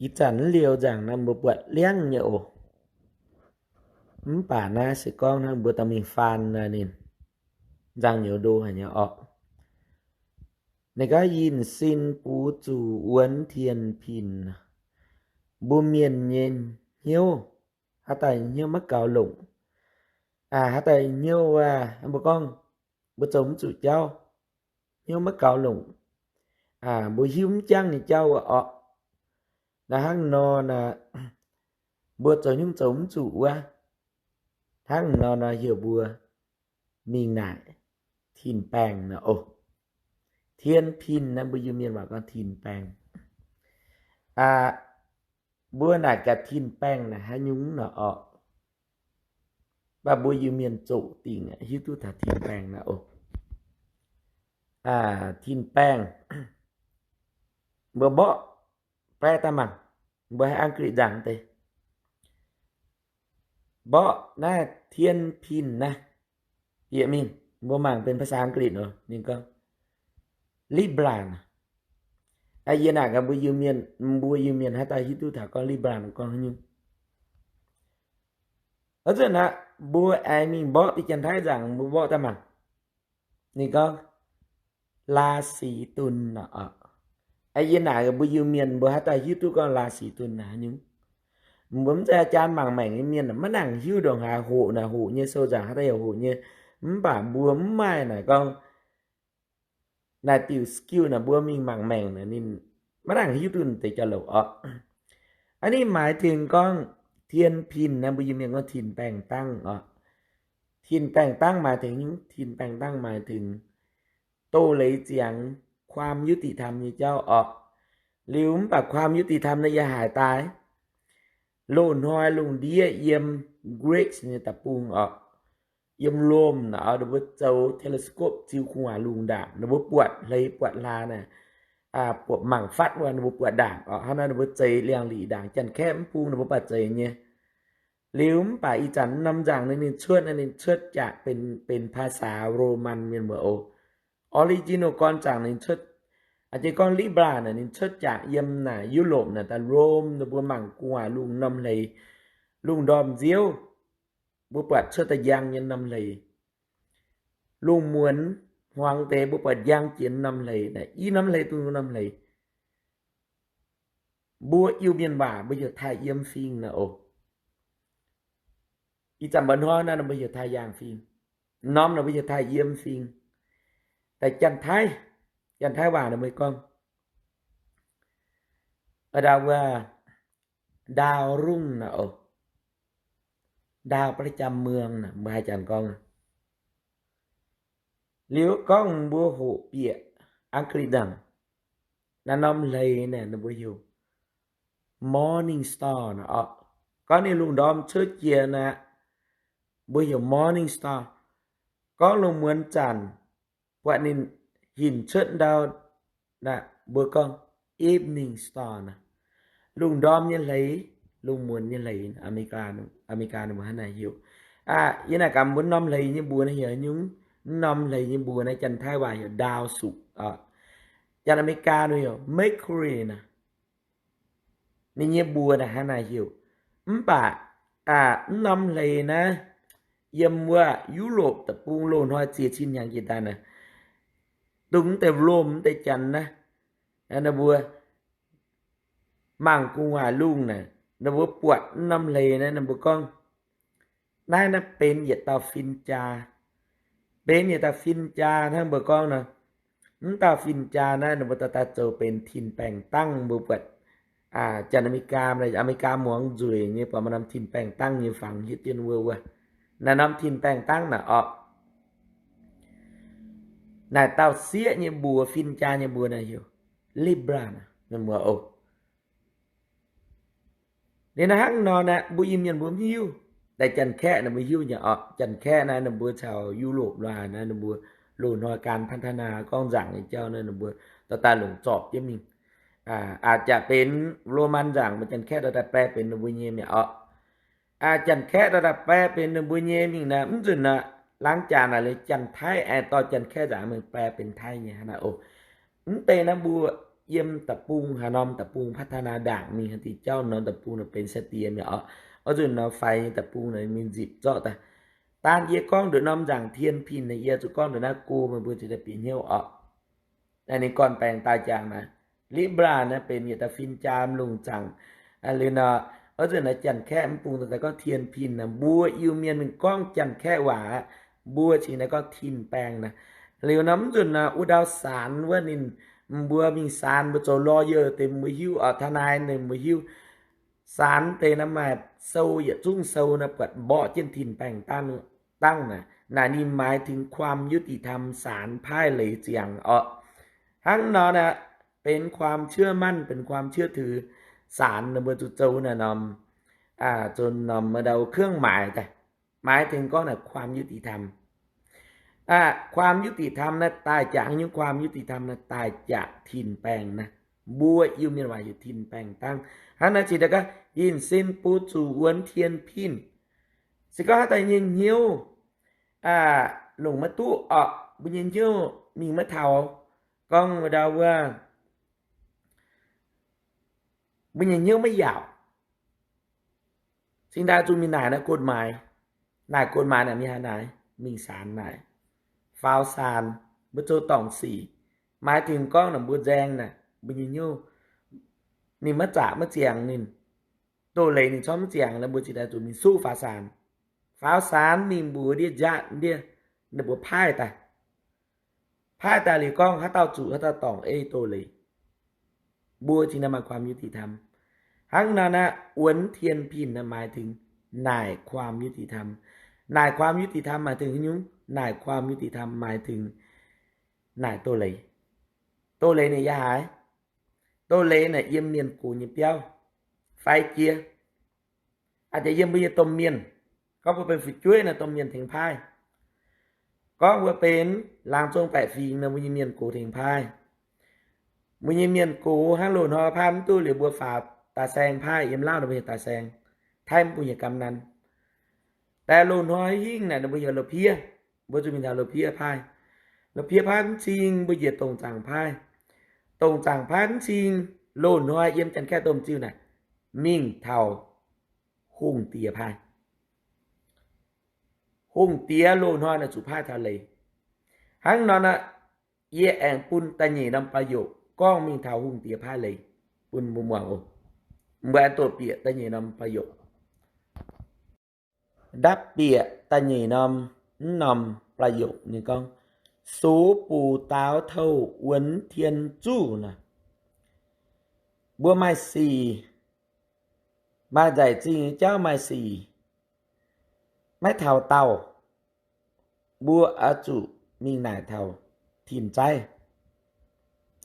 Ih zanc liouh nzaangc naaiv mbuo buatc liangv nyei oc. Mv baac naaiv se gorngv hnangv mbuo dorh mingh faan naaiv ninh nzangc nyouz ndo haic nyei orqc. Ninh gorngv yinh sin buv zuqc wuonx tien pin. Mbuo mienh nyei hnyouv, haaix dauh hnyouv maiv gaux longc, haaix dauh hnyouv wuov, mbuo gorngv mbuo zoux mv zuqc jauv, hnyouv maiv gaux longc, mbuo hiuv mv jangv nyei jauv wuov orqc. Naaiv hnangv nor naaic, mbuo zoux nyungc zoux mv zuqc wuov, hnangv nor nor heuc mbuo mingh naaic tin-baengh naaic oc. Tien pin naaiv mbuo Iu-Mienh waac gorngv tin-baengh. Mbuo naaic gaax tin-baengh naaic haaix nyungc nor orqc. Mv baac mbuo Iu-Mienh zoqc dingc hiuv duqv taux tin-baengh naaic oc. Tin-baengh, mbuo mborqv, baeqv daaih mangc, mbuo haaix Ang-gritv nzangc deix. Mborqv naaiv tien pin naaiv, bieqc mingh mbuo mangc benx ภาษาอังกฤษ oc, ninh gorngv Libra naaic. Yie naaic gaax mbuo Iu-Mienh, mbuo Iu-Mienh haaix dauh hiuv duqv taux gorngv Libra gorngv haaix nyungc? Ov, nzunc naaiv mbuo aengx mingh mborqv bieqc Janx-Taiv nzangc, mbuo mborqv daaih mangc, ninh gorngv ราศีตุล naaic. Yie naaic mbuo Iu-Mienh mbuo haaix dauh hiuv duqv gorngv ราศีตุล naaic haaix nyungc? Mbuo mv zeiz jaan mangc maengc nyei mienh maiv nangc hiuv ndongc haaix hoqc naaic hoqc nyei, sou nzangc haaix dauh yaac hoqc nyei. Mv baac mbuo mv maaih naaic gorngv naaic diuc skill naaic mbuo mingh mangc maengc naaic ninh maiv nangc hiuv duqv deix jauv-louc orqc. Aa, ninh maaiz tengx gorngv tien pin naaiv mbuo Iu-Mienh gorngv tin-baengh dangv orqc. Tin-baengh dangv maaiz tengx, tin-baengh dangv maaiz tengx doz-leiz ziangx ความยุติธรรม nyei jauv orqc. Liuz mv baac ความยุติธรรม naaiv yaac haaix daaih? Loz-hnoi lungh ndiev yiem Greece nyei deic-bung orqc, yiem Rome naaic, ninh mbuo zoux telescope ziux gu'nguaaic lungh ndaangc, ninh mbuo buatc hleix buatc hlaax naaic, buatc mangc fatv wuov ninh mbuo buatc ndaangc orqc. Hnangv naaiv ninh mbuo zeix liangx-liqc ndaangc, Janx-Kaeqv mv bung ninh mbuo baac zeix nyei. Liuz mv baac ih zanc norm nzangc naaiv ninh cuotv, ninh cuotv jaax benx ภาษาโรมัน mienh muoz oc. Original gorn nzangc ninh cuotv, aa, jiex gorngv Libra naaic ninh cuotv jaax yiem naaic Europe naaic, daaih Rome ninh mbuo mangc gu'nguaaic lungh norm hleix, lungh ndorm nziouv, mbuo buatc cuotv daaih njang nyei norm hleix. Lungh muonz hmuangx deix mbuo buatc njang jiex norm hleix naaic, i norm hleix dongh norm hleix. Mbuo Iu-Mienh waac mbuo heuc Taaih Yiem Fing naaic oc. Ih zanc mba'hnoi naaiv ninh mbuo heuc Taaih Yaangh Fing, norm naaic mbuo heuc Taaih Yiem Fing. Daaih Janx-Taiv, Janx-Taiv waac ninh mbuo gorngv, aa, wuov ดาวรุ่ง naaic oc, ดาวประจำเมือง naaic mbuo haaix zanc gorngv. Liuz gorngv mbuo hoqc bieqc Ang-gritv nzangc, naaiv norm hleix naaic ninh mbuo heuc morning star naaic orqc. Gorngv ninh lungh ndorm cuotv jiex naaic, mbuo heuc morning star. Gorngv lungh muonz zanc buatc ninh hinc cuotv ndau naaic, mbuo gorngv evening star naaic. Lungh ndorm nyei hleix, lungh muonz nyei hleix, Aa^me^li^gaa, Aa^me^li^gaa ninh mbuo hnangv naaic heuc. Yie naaic gaax mbuo norm hleix nyei mbuox naaiv heuc nyungc, norm hleix nyei mbuox naaiv Janx-Taiv waac heuc ดาวศุกร์ orqc. Janx-Aa^me^li^gaa ninh heuc Mercury naaic. Ninh nyei mbuox naaic hnangv naaic heuc. Mv baac mv norm hleix naaiv, yiem wuov Europe deic-bung loz-hnoi ziex cin hnyangx jiex daaih naaic, dongh mv deix Rome mv deix janx naaiv, ninh mbuo mangc gu'nguaaic lungh naaic, ninh mbuo buatc mv norm hleix naaiv, ninh mbuo gorngv, naaiv naaiv benx yietc dauh fin-jaa. Benx yietc dauh fin-jaa hnangv mbuo gorngv nor, mv dauh fin-jaa naaiv ninh mbuo dorh daaih zoux benx tin-baengh dangv. Mbuo buatc Janx-Aa^me^li^gaa, Aa^me^li^gaa muangx nzueic nyei buatc maaih norm tin-baengh dangv nyei fangx hietv jienv wuov wuov. Naaiv norm tin-baengh dangv naaic orqc, naaic dauh sieqv nyei mbuox, fin-jaa nyei mbuox naaic heuc Libra, mienh muoz oc. Liuz naaiv hnangv nor naaic mbuo Iu-Mienh mbuo mv hiuv. Daaih Janx-Kaeqv naaic mbuo hiuv nyei orqc. Janx-Kaeqv naaiv ninh mbuo caux Europe laaix naaiv ninh mbuo loz-hnoi การพัฒนา gorngv nzaangc nyei jauv naaiv ninh mbuo dorh daaih longc zorpc jienv mingh. Aa, jaax benx Roman nzaangc, maaih Janx-Kaeqv dorh daaih bae benx ninh mbuo nyei mi'aqv orqc. Janx-Kaeqv dorh daaih bae benx ninh mbuo nyei mingh naaic, mv nzunc naaic, laangz jaax naaic liuz Janx-Taiv aengx dorh Janx-Kaeqv nzaangc mingh bae benx Taiv nyei hnangv naaic oc. Mv deix naaiv mbuo yiem da'bung haaix norm da'bung พัฒนา ndaangc mingh haaix diuh jauv norm da'bung naaic benx sai-diex mi'aqv oc. Oix zuqc nor faix nyei da'bung naaic mingh nzipc zorqv daaih. Daan yie gorngv nduqc norm nzaangc tien pin naaic, yie zuqc gorngv nduqc naaiv go meih mbuo ziouc daaih bieqc hnyouv oc. Naaiv ninh gorn-baengx daaih jangx naaic, Libra naaiv benx yietc dauh fin-jaa lungh zaangc. Liuz nor, oix zuqc naaiv Janx-Kaeqv mv bung daaih gorngv tien pin naaic, mbuo Iu-Mienh mingh gorngv Janx-Kaeqv waac aqv, mbuo cingx naaiv gorngv tin baeng naaic. Liuz nor mv nzunc naaic wuov ndau saanx wuov ninh, mbuo mingh saanx mbuo zoux lawyer deix mbuo hiuv oc, ทนาย deix mbuo hiuv. Saanx deix naaiv maaih sou yietc zungv sou naaiv buatc mborqv jienv tin baeng dangv naaic. Naaic ninh maaih tengx ความยุติธรรม saanx paaiv leiz ziangx oc. Hnangv nor naaic, benx ความเชื่อมั่น benx ความเชื่อถือ saanx naaic mbuo zuqc zoux naaic norm, zoux norm ndau เครื่องหมาย daaih, maaih tengx gorngv naaic ความยุติธรรม. ความยุติธรรม naaiv daaih jangx nyungc ความยุติธรรม naaiv daaih jangx tin baeng naaiv. Mbuo Iu-Mienh waac heuc tin baeng dangv. Hnangv naaiv cingx daaih gorngv อินทรีย์ bun zuqc wuonx tien pin. Se gorngv haaix dauh nyei hnyouv longc maiv duqv orqc, mbuo nyei hnyouv mingh maiv taux, gorngv ndau wuov, mbuo nyei hnyouv maiv yaauc, cingx daaih zuqc mingh naaic naaiv กฎหมาย. Naaic กฎหมาย naaic mingh haaix naaic? Mingh saanx naaic. Faaux saanx, mbuo zoux dorngc sic. Maaih tengx gorngv naaic mbuo nzaeng naaic mbuo nyei hnyouv ninh maiv zaqc maiv ziangx ninh, doz-leiz ninh corc maiv ziangx, mbuo cingx daaih zuqc mingh suqv faaux saanx. Faaux saanx mingh mbuox ndiev njaatv ndiev, ninh mbuo paaiv daaih. Paaiv daaih liuz gorngv haaix dauh zuqc haaix dauh dorngc ei doz-leiz. Mbuo cingx naaiv maaih ความยุติธรรม. Hnangv nor naaiv wuonx tien pin naaiv maaih tengx naaic ความยุติธรรม. Naaic ความยุติธรรม maaih tengx haaix nyungc? Naaic ความยุติธรรม maaih tengx naaic doz-leiz. Doz-leiz ninh yaac haaix? Doz-leiz naaic yiem mienh gox nyei biauv fai jiex, aa, yiem mbuo nyei domh mienh. Gorngv mbuo benx fu'jueiv naaic domh mienh tengx paaiv. Gorngv mbuo benx laangz zong baeqc fingx naaic mbuo nyei mienh gox tengx paaiv. Mbuo nyei mienh gox hnangv loz-hnoi paaiv mv duqv liuz mbuo faaux daaih saeng paaiv, yiem Laauv naaic mbuo heuc daaih saeng, Taiv mv bung heuc กำนัน. Daaih loz-hnoi hingv naaic ninh mbuo heuc loz-piev. Mbuo zuqc mingh taux loz-piev paaiv. Loz-piev paaiv mv cing mbuo njiec dongc zaangc paaiv. Dongc zaangc paaiv mv cing, loz-hnoi yiem Janx-Kaeqv domh ziuh naaic, mingh taux hungh diex paaiv. Hungh diex loz-hnoi naaic zuqc paaiv taux leiz. Hnangv nor naaic, yie aengx bun da'nyeic norm ประโยค gorngv mingh taux hungh diex paaiv leiz bun mbuo muangx oc. Mbuo aengx doqc bieqc da'nyeic norm ประโยค. Ndapv bieqc da'nyeic norm, mv norm ประโยค ninh gorngv, Sux buc daaux touh wuonx tien zuqv naaic. Mbuo maaih sic, maaih nzaic zingh jauv maaih sic, maiv taux daauh, mbuo oix zuqc mingh naaic taux Tin-Zaiv.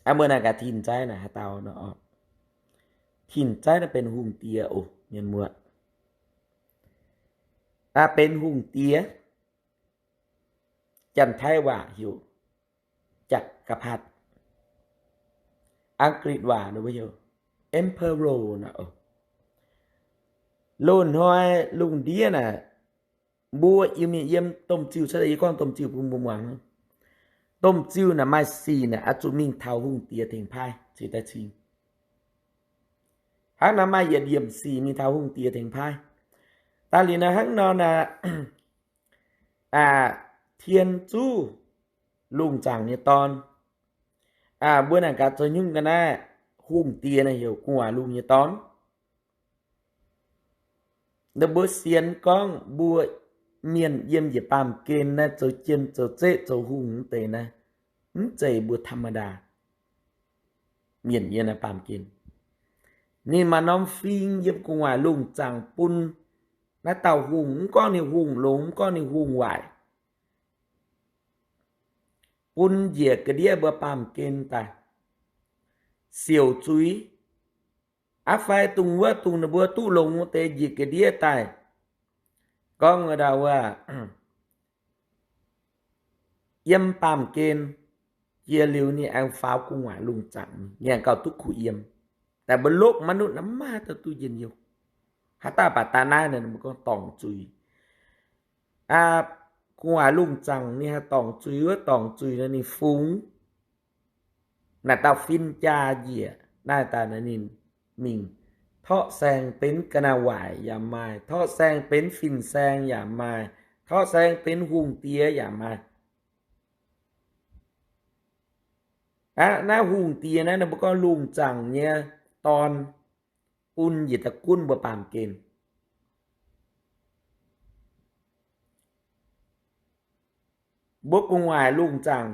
Mbuo naaic gaax Tin-Zaiv naaic haaix dauh nor? Tin-Zaiv naaiv benx hungh diex oc, mienh muoz. Benx hungh diex, Janx-Taiv waac heuc จักรพรรดิ. อังกฤษ waac nor mbuo heuc emperor nor. Loz-hnoi lungh ndiev naaic, mbuo Iu-Mienh yiem domh ziuh, yie gorngv domh ziuh bun mbuo muangx. Domh ziuh naaic maaih sic naaic oix zuqc mingh taux hungh diex tengx paaiv cingx daaih cing. Hnangv naaic maaih yietc yiemc sic mingh taux hungh diex tengx paaiv. Daaih liuz naaic hnangv nor naaic, tien zuqv lungh zaangc nyei dorn. Mbuo naaic gaax zoux nyungc ga'naaiv, hungh diex naaic heuc gu'nguaaic lungh nyei dorn. Ninh mbuo sienx gorngv mbuo mienh yiem njiec baamh gen naaiv zoux jien zoux zeqv zoux hungh wuov deix naaiv, mv zeiz mbuo ธรรมดา mienh yiem naaiv baamh gen. Ninh maaih norm fing yiem gu'nguaaic lungh zaangc bun naaiv dauh hungh, mv gorngv ninh hungh longx, mv gorngv ninh hungh waaic, bun njiec ga'ndiev mbuo baamh gen daaih siouc zuiz. Aa fai dongh wuov dongh ninh mbuo duqv longx wuov deix njiec ga'ndiev daaih, gorngv wuov dauh wuov, yiem baamh gen jiex liuz ninh aengx faaux gu'nguaaic lungh zaangc, ninh aengx gauh duqv kuh yiem. Daaih mbuo lopv maiv nutv, maiv haaix dauh duqv njien-youh. Haaix dauh baac daaih naaiv nor mbuo gorngv dorngc zuiz. Gu'nguaaic lungh zaangc ninh haih dorngc zuiz wuov, dorngc zuiz nor ninh fungx Naaic dauh fin-jaa njiec naaiv daaih naaiv ninh mingh torqv saeng benx ga'naaiv waaic yaac maaih, torqv saeng benx fin-saeng yaac maaih, torqv saeng benx hungh diex yaac maaih. Aqv, naaiv hungh diex naaiv ninh mbuo gorngv lungh zaangc nyei dorn bun njiec da'gunv mbuo baamh gen. Mbuo gu'nguaaic lungh zaangc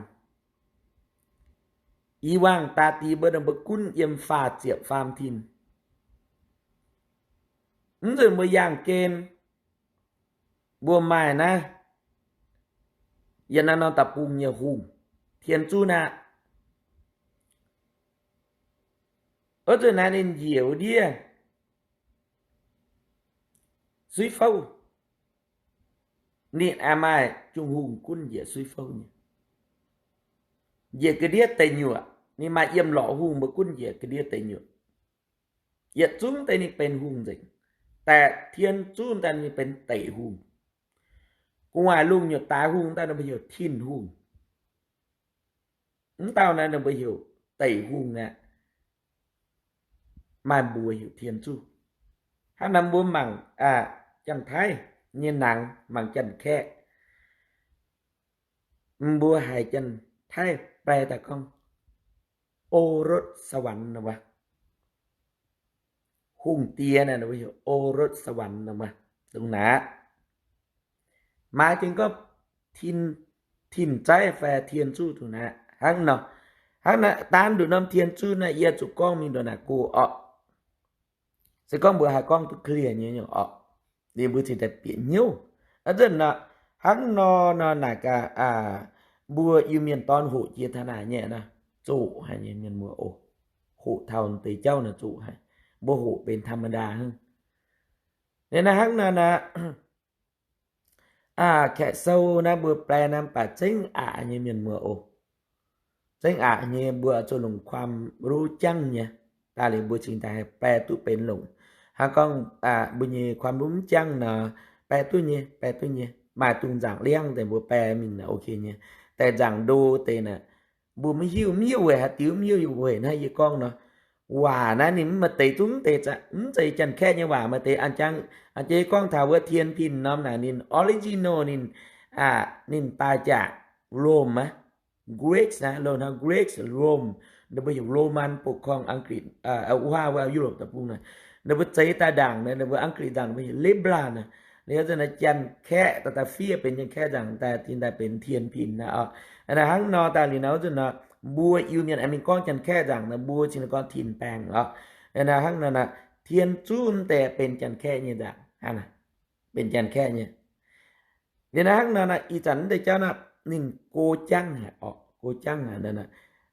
i wangh daaih diex mbuo, ninh mbuo gunv yiem faah ziepc faam tin. Mv nzunc mbuo yangh gen mbuo maaih naaiv yiem naaiv norm da'bung nyei hungh, Tien Zuv aqv. Wuov zanc naaiv ninh njiec wuov ndiev suiv fouv, ninh aqc maaih jung hungh gunv njiec suiv fouv nyei, njiec ga'ndiev deic-nyuoqc. Ninh maaih yiem lorqc hungh mbuo gunv njiec ga'ndiev deic-nyuoqc. Yietc zungv deix ninh benx hungh nzengc, daaih Tien Zuv daaih ninh benx deic hungh. Gu'nguaaic lungh nyutc daaix hungh daaih ninh mbuo heuc Tin-Hungh. Mv dauh naaiv ninh mbuo heuc deic hungh aqv. Maaih mbuox heuc Tien Zuv. Hnangv naaiv mbuo mangc Janx-Taiv nyei nangx, mangc Janx-Kaeqv, mbuo haiz Janx-Taiv แปล daaih gorngv โอรสสวรรค์ wuov, hungh diex naaiv โอรสสวรรค์ wuov, dongh naaiv หมายถึงก็ Tin-Zaiv fai Tien Zuv dongh naaiv. Hnangv nor, hnangv naaiv daan nduqc norm Tien Zuv naaiv yie zuqc gorngv mingh ndongc naaic go orqc. Se gorngv mbuo haih gorngv duqv clear nyei orqc, liuz mbuo cingx daaih bieqc hnyouv. Aa, nzunc nor, hnangv nor nor naaic gaax, mbuo Iu-Mienh dorn hoqc jiex taux naaic nyei nor, zoqc haic nyei mienh muoz oc. Hoqc taux deix jauv naaic zoqc haic. Mbuo hoqc benx ธรรมดา hnangv. Liuz naaiv hnangv nor naaic, Kaeqv-Sou naaiv mbuo แปล naaiv mv baac zengv aqc nyei mienh muoz oc. Zengv aqc nyei mbuo zuqc longc ความรู้ jangv nyei, daaih liuz mbuo cingx daaih haih แปล duqv benx longc. Hnangv gorngv mbuo nyei ความรู้ mv jangv nor, แปล duqv nyei, แปล duqv nyei. Maaih dungz nzaangc liangv deix mbuo แปล mingh naaic ok nyei. Daaih nzaangc ndo deix naaic, mbuo maiv hiuv, mv hiuv weic haaix diuc, mv hiuv weic naaiv yie gorngv nor, waac naaiv ninh mv maaih deix zungv deix, mv zeiz Janx-Kaeqv nyei waac maaih deix. An jang, an jang yie gorngv taux wuov เทียนพิณ norm naaic ninh original ninh, ninh daaih jaax Rome aqv, Greece naaiv, Rome hnangv, Greece, Rome, ninh mbuo heuc โรมัน ปกครองอังกฤษ, wuov huaav wuov Europe deic-bung naaic, ninh mbuo zeix daaih ndaangc naaic, ninh mbuo อังกฤษ nzaangc ninh mbuo heuc เลบรา naaic. Liuz wuov zanc naaiv Janx-Kaeqv daaih daaih fiev benx Janx-Kaeqv nzaangc daaih cingx daaih benx เทียนพิณ naaiv oc. Naaiv hnangv nor daaih liuz naaiv wuov zanc nor, mbuo Iu-Mienh aengx mingh gorngv Janx-Kaeqv nzaangc naaiv, mbuo cingx gorngv Tin Baeng oc. Naaiv hnangv nor naaic, Tien Zuv deix benx Janx-Kaeqv nyei nzaangc, benx Janx-Kaeqv nyei. Liuz naaiv hnangv nor naaic, ih zanc wuov deix jauv naaic ninh go jangv haic oc, go jangv haic.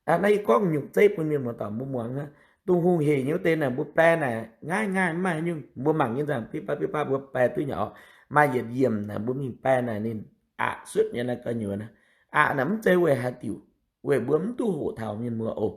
Naaiv yie gorngv nyungc zeiv bun mienh muoz-doic mbuo muangx hnangv. Dongh hungh heic nyei wuov deix naaic mbuo แปล naaic ngaaiv ngaaiv mv maaih haaix nyungc. Mbuo mangc nyei nzaangc bipv bapv bipv bapv mbuo แปล duqv nyei oc. Maaih yietc yiemc naaic mbuo mingh แปล naaic ninh aqc suotv nyei naaiv ga'nyuoz naaic. Aqc naaic mv zeiz weic haaix diuc, weic mbuo mv duqv hoqc taux mienh muoz oc.